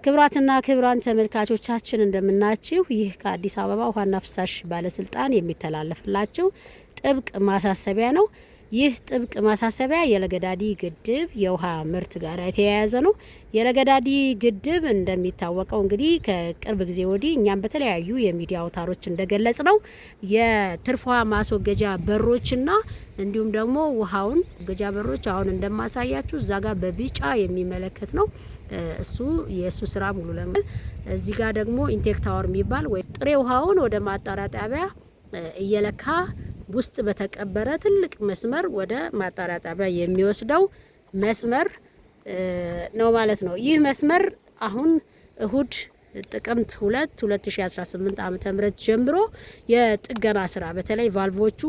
ክቡራትና ክቡራን ተመልካቾቻችን፣ እንደምናችሁ። ይህ ከአዲስ አበባ ውሃና ፍሳሽ ባለስልጣን የሚተላለፍላችሁ ጥብቅ ማሳሰቢያ ነው። ይህ ጥብቅ ማሳሰቢያ የለገዳዲ ግድብ የውሃ ምርት ጋር የተያያዘ ነው። የለገዳዲ ግድብ እንደሚታወቀው እንግዲህ ከቅርብ ጊዜ ወዲህ እኛም በተለያዩ የሚዲያ አውታሮች እንደገለጽነው የትርፍ ውሃ ማስወገጃ በሮችና እንዲሁም ደግሞ ውሃውን ገጃ በሮች አሁን እንደማሳያችሁ እዛ ጋር በቢጫ የሚመለከት ነው። እሱ የእሱ ስራ ሙሉ ለሙሉ፣ እዚህ ጋር ደግሞ intake tower የሚባል ወይ ጥሬ ውሃውን ወደ ማጣሪያ ጣቢያ እየለካ ውስጥ በተቀበረ ትልቅ መስመር ወደ ማጣሪያ ጣቢያ የሚወስደው መስመር ነው ማለት ነው። ይህ መስመር አሁን እሁድ ጥቅምት 2 2018 ዓ.ም ጀምሮ የጥገና ስራ፣ በተለይ ቫልቮቹ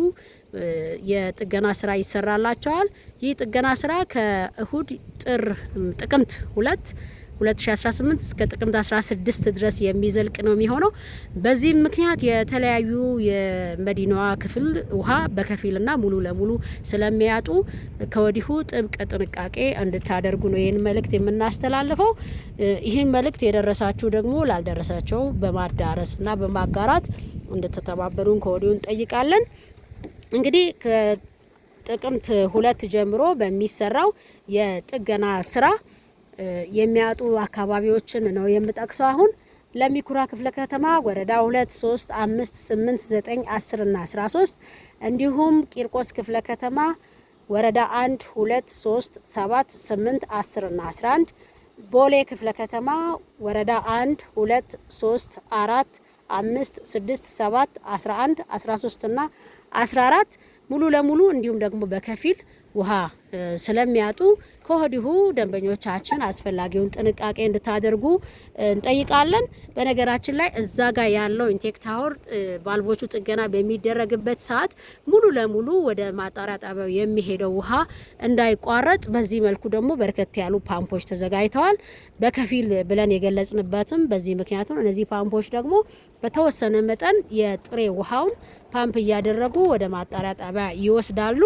የጥገና ስራ ይሰራላቸዋል። ይህ ጥገና ስራ ከእሁድ ጥር ጥቅምት 2 2018 እስከ ጥቅምት 16 ድረስ የሚዘልቅ ነው የሚሆነው። በዚህም ምክንያት የተለያዩ የመዲናዋ ክፍል ውሃ በከፊልና ሙሉ ለሙሉ ስለሚያጡ ከወዲሁ ጥብቅ ጥንቃቄ እንድታደርጉ ነው ይህን መልእክት የምናስተላልፈው። ይህን መልእክት የደረሳችሁ ደግሞ ላልደረሳቸው በማዳረስና በማጋራት እንድትተባበሩን ከወዲሁ እንጠይቃለን። እንግዲህ ከጥቅምት 2 ጀምሮ በሚሰራው የጥገና ስራ የሚያጡ አካባቢዎችን ነው የምጠቅሰው። አሁን ለሚ ኩራ ክፍለ ከተማ ወረዳ 2፣ 3፣ 5፣ 8፣ 9፣ 10 እና 13፣ እንዲሁም ቂርቆስ ክፍለ ከተማ ወረዳ 1፣ 2፣ 3፣ 7፣ 8፣ 10 እና 11፣ ቦሌ ክፍለ ከተማ ወረዳ 1፣ 2፣ 3፣ 4፣ 5፣ 6፣ 7፣ 11፣ 13 እና 14 ሙሉ ለሙሉ እንዲሁም ደግሞ በከፊል ውሃ ስለሚያጡ ከወዲሁ ደንበኞቻችን አስፈላጊውን ጥንቃቄ እንድታደርጉ እንጠይቃለን። በነገራችን ላይ እዛ ጋር ያለው intake tower ቫልቮቹ ጥገና በሚደረግበት ሰዓት ሙሉ ለሙሉ ወደ ማጣሪያ ጣቢያው የሚሄደው ውሃ እንዳይቋረጥ በዚህ መልኩ ደግሞ በርከት ያሉ ፓምፖች ተዘጋጅተዋል። በከፊል ብለን የገለጽንበትም በዚህ ምክንያት ነው። እነዚህ ፓምፖች ደግሞ በተወሰነ መጠን የጥሬ ውሃውን ፓምፕ እያደረጉ ወደ ማጣሪያ ጣቢያ ይወስዳሉ።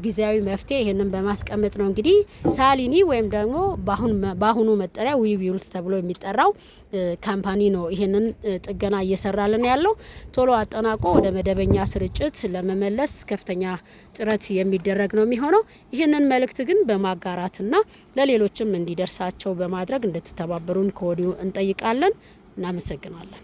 ጊዜያዊ መፍትሄ ይህንን በማስቀመጥ ነው። እንግዲህ ሳሊኒ ወይም ደግሞ በአሁኑ መጠሪያ Webuild ተብሎ የሚጠራው company ነው ይህንን ጥገና እየሰራልን ያለው። ቶሎ አጠናቆ ወደ መደበኛ ስርጭት ለመመለስ ከፍተኛ ጥረት የሚደረግ ነው የሚሆነው። ይህንን መልእክት ግን በማጋራትና ለሌሎችም እንዲደርሳቸው በማድረግ እንድትተባበሩን ከወዲሁ እንጠይቃለን። እናመሰግናለን።